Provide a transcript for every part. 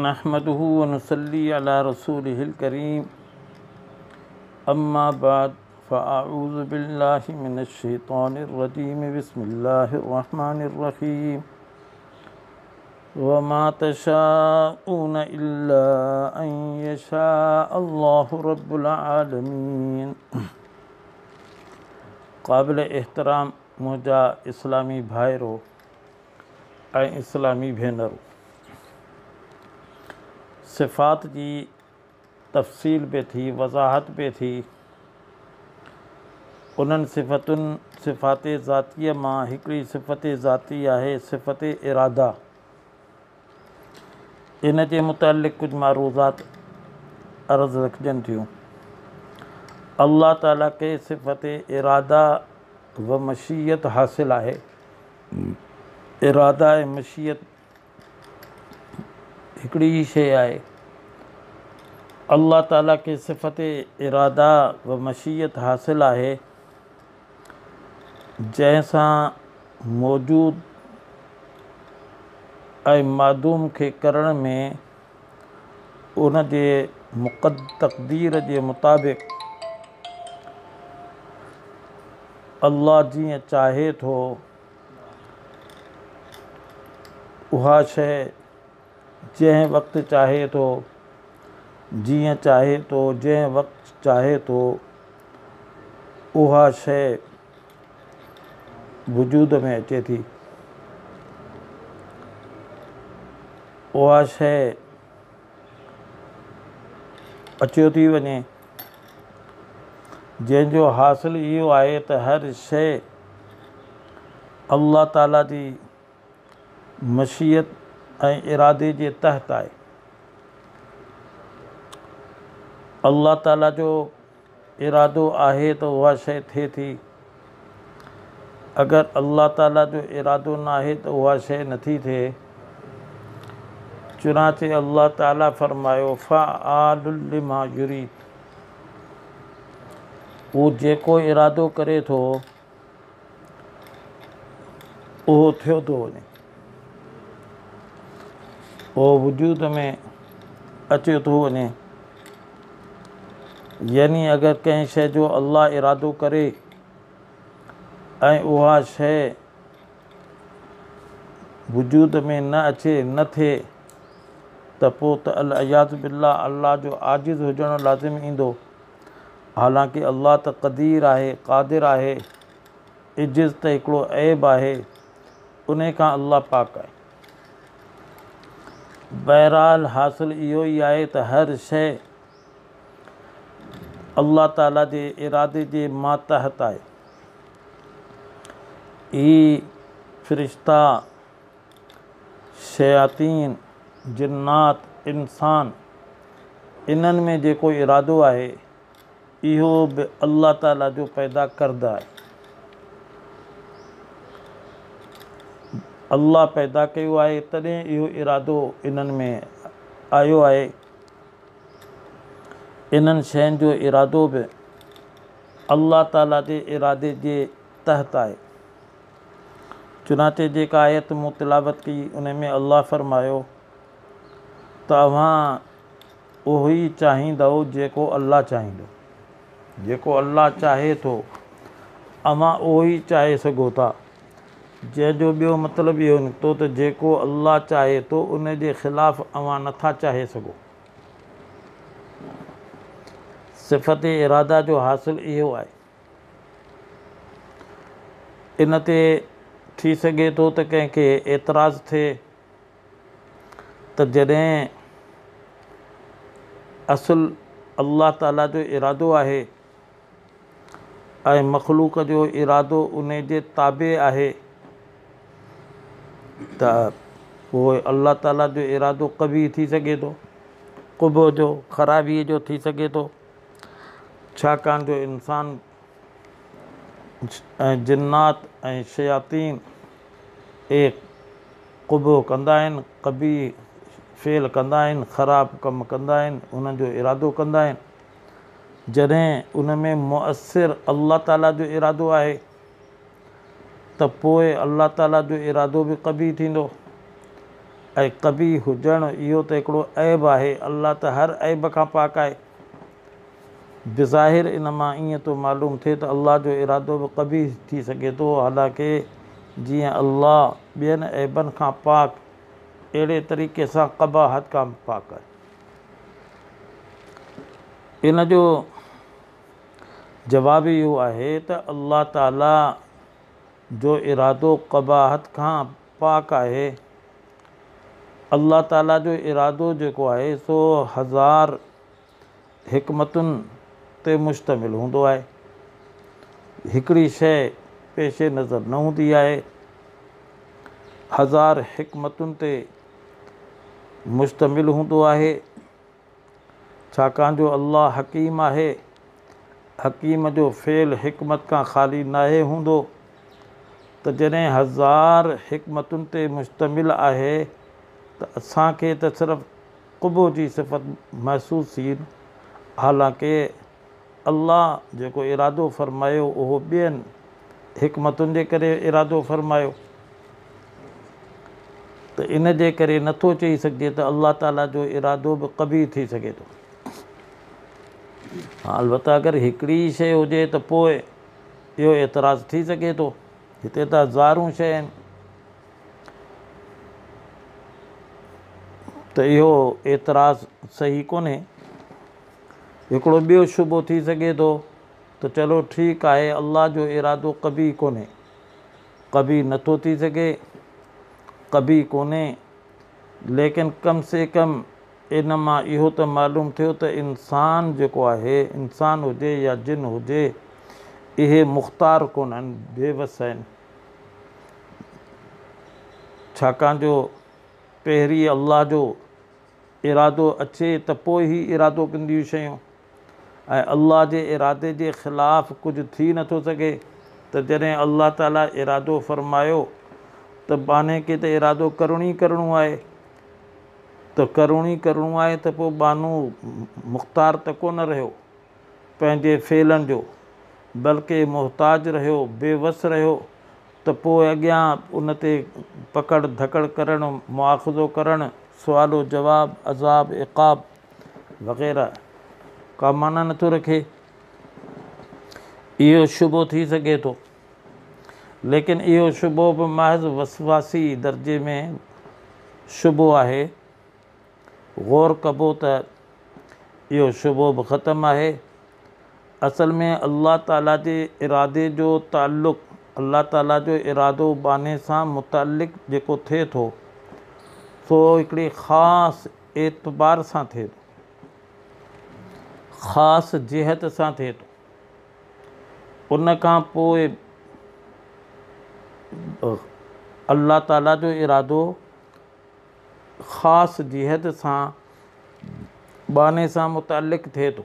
نحمده و نصلي علي رسوله الڪريم اما بعد فاعوذ بالله من الشيطان الرجيم بسم الله الرحمن الرحيم وما تشاءون الا ان يشاء الله رب العالمين. قابل احترام منهنجا اسلامي ڀائرو ۽ اسلامي ڀينرو، صفات جي تفصيل به ٿي، وضاحت به ٿي. انهن صفتن، صفات ذاتيء، مان هڪڙي صفت ذاتي آهي صفت اراده. ان جي متعلق ڪجهه معروضات عرض رکجن ٿيون. الله تعاليٰ کي صفت اراده و مشيت حاصل آهي. اراده ۽ مشيت هڪڙي ئي شيء آهي. الله تعاليٰ کي صفت اراده و مشيت حاصل آهي، جنهن سان موجود ۽ معدوم کي ڪرڻ ۾ ان جي تقدير جي مطابق الله جيئن چاهي ٿو اها شيء جنهن وقت چاهي ٿو، جيئن چاهي ٿو، جنهن وقت چاهي ٿو اها شيء وجود ۾ اچي ٿي. اها شيء اچيو ٿي وڃي، جنهن جو حاصل اهو آهي ته هر شيء الله تعاليٰ جي مشيت ۽ ارادي جي تحت آهي. الله تعاليٰ جو ارادو آهي ته اها شيء ٿئي ٿي. اگر الله تعاليٰ جو ارادو ناهي ته اها شيء نٿي ٿئي. چنانچه الله تعاليٰ فرمايو، فعال لما يريد، هو جيڪو ارادو ڪري ٿو اهو ٿيو ٿو وڃي، اهو وجود ۾ اچيو ٿو وڃي. يعني اگر ڪنهن شيء جو الله ارادو ڪري ۽ اها شيء وجود ۾ نه اچي، نه ٿئي، ته پوء ته العياذ بالله الله جو عاجز هجڻ لازم ايندو. حالانڪه الله ته قدير آهي، قادر آهي، عجز ته هڪڙو عيب آهي، انهي کان الله پاڪ آهي. بهرحال حاصل اهو ئي آهي ته هر شيء الله تعاليٰ جي ارادي جي ماتحت آهي. هي فرشتا، شياطين، جنات، انسان، انهن ۾ جيڪو ارادو آهي، اهو به الله تعاليٰ جو پيدا ڪرده آهي. الله پيدا ڪيو آهي، تڏهن اهو ارادو انهن ۾ آيو آهي. انهن شين جو ارادو به الله تعاليٰ جي ارادي جي تحت آهي. چنانچه جيڪا آيت مون تلاوت ڪئي ان ۾ الله فرمايو ته اوهان اهو ئي چاهيندؤ جيڪو الله چاهيندو. جيڪو الله چاهي ٿو اوهان اهو ئي چاهي سگهو ٿا. جنهن جو ٻيو مطلب اهو نڪتو ته جيڪو الله چاهي ٿو ان جي خلاف اوهان نٿا چاهي سگهو. صفت اراده جو حاصل اهو آهي. ان تي ٿي سگهي ٿو ته ڪنهن کي اعتراض ٿئي ته جڏهن اصل الله تعاليٰ جو ارادو آهي ۽ مخلوق جو ارادو ان جي تابع آهي ته پوء الله تعاليٰ جو ارادو قبيح ٿي سگهي ٿو، قبح جو، خرابيء جو ٿي سگهي ٿو، ڇاڪاڻ جو انسان ۽ جنات ۽ شياطين اهي قبح ڪندا آهن، قبيح فعل ڪندا آهن، خراب ڪم ڪندا آهن، انهن جو ارادو ڪندا آهن. جڏهن ان ۾ مؤثر الله تعاليٰ جو ارادو آهي ته پوء الله تعاليٰ جو ارادو به قبيح ٿيندو. ۽ قبيح هجڻ اهو ته هڪڙو عيب آهي، الله ته هر عيب کان پاڪ آهي. بظاهر ان مان ائين ٿو معلوم ٿئي ته الله جو ارادو به قبيح ٿي سگهي ٿو، حالانڪه جيئن الله ٻين عيبن کان پاڪ، اهڙي طريقي سان قباحت کان به پاڪ آهي. ان جو جواب اهو آهي ته الله تعاليٰ جو ارادو قباحت کان پاڪ آهي. الله تعاليٰ جو ارادو جيڪو آهي سو هزار حڪمتن تي مشتمل هوندو آهي. هڪڙي شيء پيش نظر نه هوندي آهي. هزار حڪمتن تي مشتمل هوندو آهي. ڇاڪاڻ جو الله حڪيم آهي. حڪيم جو فعل حڪمت کان خالي ناهي هوندو ته جڏهن هزار حڪمتن تي مشتمل آهي ته اسان کي ته صرف قبح جي صفت محسوس ٿي حالانڪه الله جيڪو ارادو فرمايو اهو ٻين حڪمتن جي ڪري ارادو فرمايو ته ان جي ڪري نٿو چئي سگهجي ته الله تعاليٰ جو ارادو به قبيح ٿي سگهي ٿو. ها البته اگر هڪڙي ئي شيء هجي ته پوء اهو اعتراض ٿي سگهي ٿو. هتي ته هزارون شيء آهن ته اهو اعتراض صحيح ڪونهي. هڪڙو ٻيو شبهو ٿي سگهي ٿو ته چلو ٺيڪ آهي الله جو ارادو قبيح ڪونهي، قبيح نٿو ٿي سگهي، قبيح ڪونهي، ليڪن ڪم سي ڪم ان مان اهو ته معلوم ٿيو ته انسان جيڪو آهي، انسان هجي يا جن هجي، اهي مختار ڪونهن، بي وس آهن، ڇاڪاڻ جو پهرين الله جو ارادو اچي ته پوء ئي ارادو ڪنديون شيون ۽ الله جي ارادي جي خلاف ڪجهه ٿي نٿو سگهي ته جڏهن الله تعاليٰ ارادو فرمايو ته ٻانهي کي ته ارادو ڪرڻو ئي ڪرڻو آهي ته ڪرڻو ئي ڪرڻو آهي ته پوء ٻانهو مختار ته ڪونه رهيو پنهنجي فعلن جو بلڪه محتاج رهيو بي وس رهيو ته پوء اڳيان ان تي پڪڙ ڌڪڙ ڪرڻ، مؤاخذو ڪرڻ، سوال و جواب، عذاب عقاب وغيره ڪا معنيٰ نٿو رکي. اهو شبهو ٿي سگهي ٿو. ليڪن اهو شبهو به محض وسواسي درجي ۾ شبهو آهي. غور ڪبو ته اهو شبهو به ختم آهي. اصل ۾ الله تعاليٰ جي ارادي جو تعلق، الله تعاليٰ جو ارادو ٻانهي سان متعلق جيڪو ٿئي ٿو، سو هڪڙي خاص اعتبار سان ٿئي ٿو، خاص جهت سان ٿئي ٿو. ان کان پوء الله تعاليٰ جو ارادو خاص جهت سان ٻانهي سان متعلق ٿئي ٿو.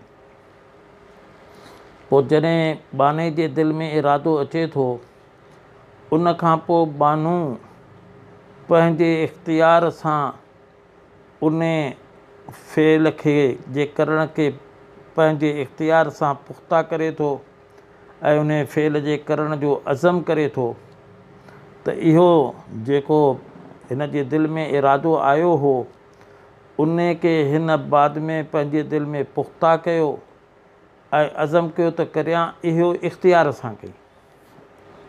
پوء جڏهن ٻانهي جي دل ۾ ارادو اچي ٿو، ان کان پوء ٻانهو پنهنجي اختيار سان ان فعل کي جي ڪرڻ کي پنهنجي اختيار سان پختا ڪري ٿو ۽ ان فعل جي ڪرڻ جو عزم ڪري ٿو ته اهو جيڪو هن جي دل ۾ ارادو آيو هو، ان کي هن بعد ۾ پنهنجي دل ۾ پختا ڪيو ۽ عزم ڪيو ته ڪريان، اهو اختيار سان ڪئي.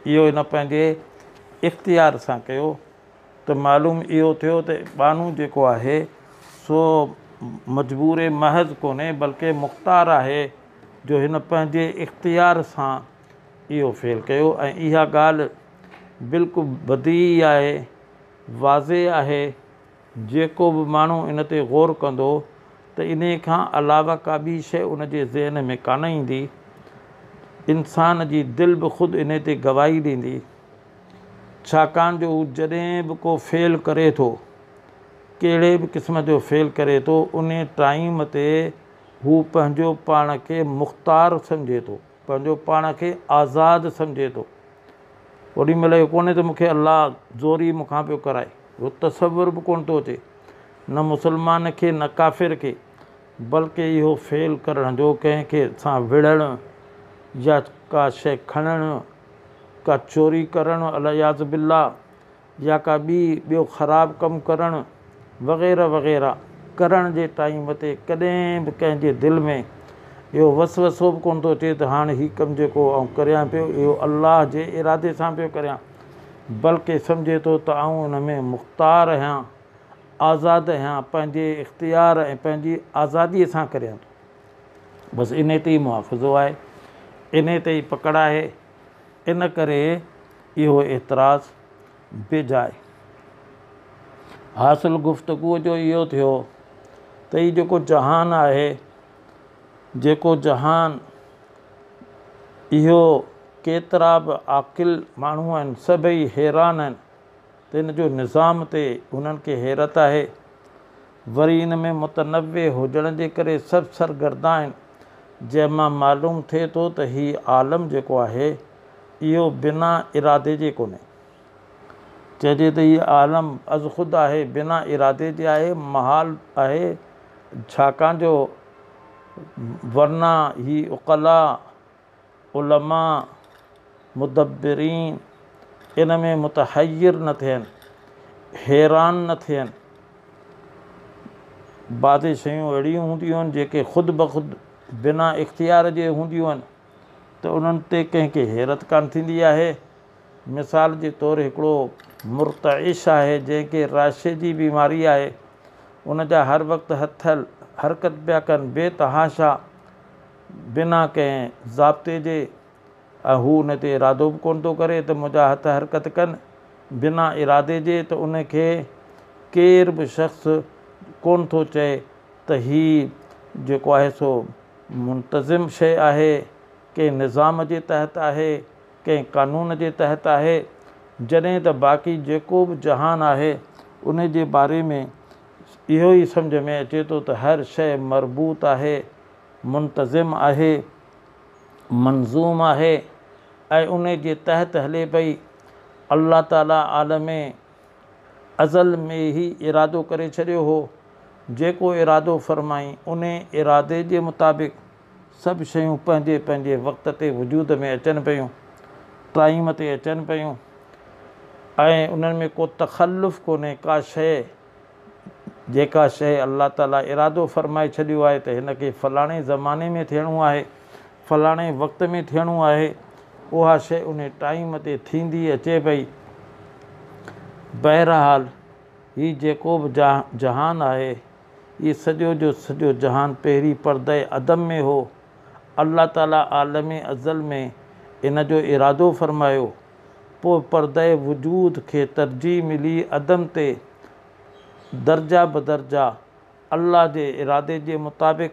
اهو هن پنهنجي اختيار سان ڪيو ته معلوم اهو ٿيو ته ٻانهو جيڪو آهي سو مجبور محض ڪونهي بلڪه مختار آهي جو هن پنهنجي اختيار سان اهو فعل ڪيو ۽ اها ڳالهه بلڪل بديهي آهي، واضح آهي، جيڪو به ماڻهو ان تي غور ڪندو ته انهيء کان علاوه ڪا ٻي شيء ان جي ذهن ۾ ڪانه ايندي. انسان جي دل به خود انهيء تي گواهي ڏيندي. ڇاڪاڻ جو هو جڏهن به ڪو فعل ڪري ٿو، ڪهڙي به قسم جو فعل ڪري ٿو، انهيء ٽائيم تي هو پنهنجو پاڻ کي مختار سمجهي ٿو، پنهنجو پاڻ کي آزاد سمجهي ٿو. اوڏي مهل اهو ڪونهي ته مون کي الله زوري مون کان پيو ڪرائي. اهو تصور به ڪونه ٿو اچي، نه مسلمان کي نه ڪافر کي، بلڪه اهو فعل ڪرڻ جو ڪنهن کي سان وڙهڻ يا ڪا شيء کڻڻ، ڪا چوري ڪرڻ العياذ بالله يا ڪا ٻي ٻيو خراب ڪم ڪرڻ، وغيره وغيره ڪرڻ جي ٽائيم تي ڪڏهن به ڪنهن جي دل ۾ اهو وسوسو به ڪونه ٿو اچي ته هاڻ هي ڪم جيڪو آئون ڪريان پيو اهو الله جي ارادي سان پيو ڪريان بلڪه سمجهي ٿو ته آئون ان ۾ مختار آهيان، آزاد آهيان، پنهنجي اختيار ۽ پنهنجي آزاديء سان ڪريان ٿو. بس انهي تي ئي مواخذو آهي، انهي تي ئي پڪڙ آهي، ان ڪري اهو اعتراض بيجا آهي. حاصل گفتگوء جو اهو ٿيو ته هي جيڪو جهان آهي، جيڪو جهان اهو ڪيترا به عاقل ماڻهو آهن، سڀئي حيران آهن ته ان جو نظام تي انهن کي حيرت آهي. وري ان ۾ متنوع هجڻ جي ڪري سڀ سرگردان آهن، جنهن مان معلوم ٿئي ٿو ته هي عالم جيڪو آهي، اهو بنا ارادي جي ڪونهي. چئجي ته هي عالم ازخود آهي، بنا ارادي جي آهي، محال آهي، ڇاڪاڻ جو ورنه هي عقلاء، علماء، مدبرين ان ۾ متحير نه ٿين، حيران نه ٿين. بعضي شيون اهڙيون هونديون آهن جيڪي خود بخود بنا اختيار جي هونديون آهن ته انهن تي ڪنهن کي حيرت ڪانه ٿيندي آهي. مثال جي طور هڪڙو مرتعش آهي جنهن کي راشي جي بيماري آهي، ان جا هر وقت هٿ حرڪت پيا ڪن، بي تحاشا بنا ڪنهن ضابطي جي ۽ هو ان تي ارادو به ڪونه ٿو ڪري ته منهنجا هٿ حرڪت ڪن، بنا ارادي جي ته ان کي ڪير به شخص ڪونه ٿو چئي ته هي جيڪو آهي سو منتظم شيء آهي، ڪنهن نظام جي تحت آهي، ڪنهن قانون جي تحت آهي، جڏهن ته باقي جيڪو به جهان آهي ان جي باري ۾ اهو ئي سمجهه ۾ اچي ٿو ته هر شيء مربوط آهي، منتظم آهي، منظوم آهي ۽ ان جي تحت هلي پئي. الله تعاليٰ عالم ازل ۾ ئي ارادو ڪري ڇڏيو هو، جيڪو ارادو فرمائين ان ارادي جي مطابق سڀ شيون پنهنجي پنهنجي وقت تي وجود ۾ اچن پيون، ٽائيم تي اچن پيون ۽ انهن ۾ ڪو تخلف ڪونهي، ڪا شيء جيڪا شيء الله تعاليٰ ارادو فرمائي ڇڏيو آهي ته هن کي فلاڻي زماني ۾ ٿيڻو آهي، فلاڻي وقت ۾ ٿيڻو آهي، اها شيء انهي ٽائيم تي ٿيندي اچي پئي. بهرحال هي جيڪو به جهان آهي، هي سڄو جو سڄو جهان پهرين پرده عدم ۾ هو. الله تعاليٰ عالم ازل ۾ ان جو ارادو فرمايو. پوء پرده وجود کي ترجيح ملي عدم تي درجه بدرجه الله جي ارادي جي مطابق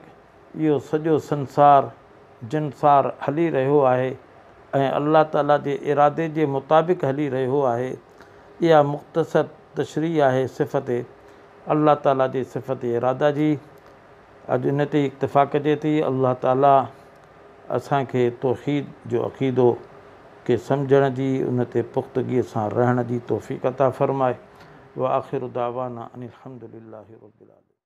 اهو سڄو سنسار جنسار هلي رهيو آهي ۽ الله تعاليٰ جي ارادي جي مطابق هلي رهيو آهي. اها مختصر تشريح آهي صفت الله تعاليٰ جي صفت اراده جي. اڄ ان تي ئي اڪتفا ڪجي ٿي. الله تعاليٰ اسان کي توحيد جو عقيدو کي سمجهڻ جي ان تي پختگي سان رهڻ جي توفيق عطا فرمائي. واخر دعوانا ان الحمد لله رب العالمين.